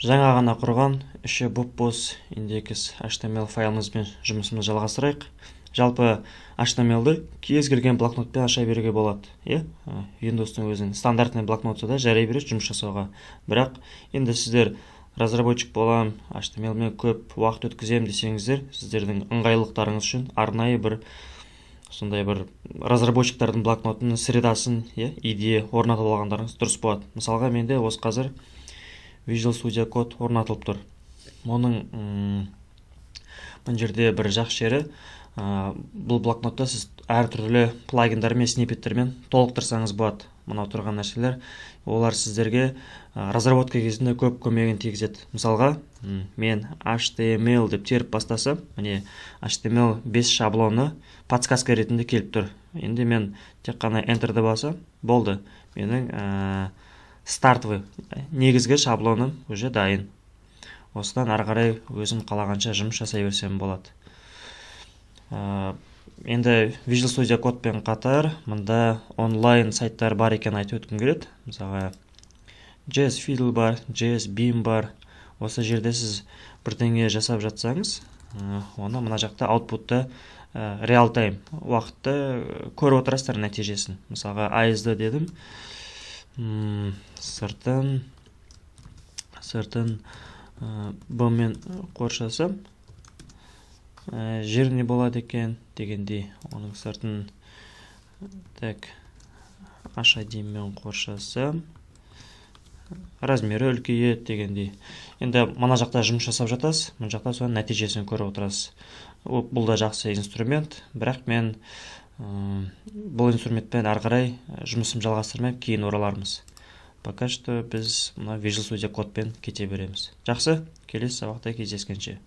Жаңа ғана құрған, іші боп-бос index HTML файлымызбен жұмысымызды жалғастырайық. Жалпы HTML-ді кез келген блокнотпен аша беруге болады, иә. Windows'тың өзінің стандартный блокноты да жарай береді жұмыс жасауға. Бірақ енді сіздер разработчик болам, HTML-мен көп уақыт өткіземін десеңіздер, сіздердің ыңғайлылықтарыңыз үшін арнайы бір сондай бір разработчиктардың блокнотының средасын, иә, IDE орнатып алғандарыңыз дұрыс болады. Мысалға, менде осы қазір Visual Studio Code орнатылып тұр. Оның мына жерде бір жақсы жері, бұл блокнотта сіз әртүрлі плагиндармен, сниппеттермен толықтырсаңыз болады. Мынау тұрған нәрселер, олар сіздерге разработка кезінде көп көмегін тигізеді. Мысалға, мен HTML деп теріп бастасам, міне, HTML 5 шаблоны подсказка ретінде келіп тұр. Енді мен тек қана Enter'ді бассам болды, менің стартовый, негізгі шаблоным уже дайын. Осыдан ары қарай өзім қалағанша жұмыс жасай берсем болады. Енді Visual Studio Codeпен қатар мында онлайн сайттар бар екенін айтып өткім келеді. Мысалға, JS Fiddle бар, JS Bin бар. Осы жерде сіз бірдеңе жасап жатсаңыз, оны мына жақта outputта real time уақытта көріп отырасыздар нәтижесін. Мысалға, ASD дедім, сыртын B мен қоршасам, жер не болады екен дегендей, оның сыртын, так, H1 мен қоршасам, размері үлкейеді дегендей. Енді мына жақта жұмыс жасап жатасыз, мына жақта соның нәтижесін көріп отырасыз. Бұл да жақсы инструмент, бірақ мен бұл инструментпен ары қарай жұмысым жалғастырмай, кейін оралармыз. Пока что біз мына Visual Studio Codeпен кете береміз. Жақсы, келесі сабақта кездескенше.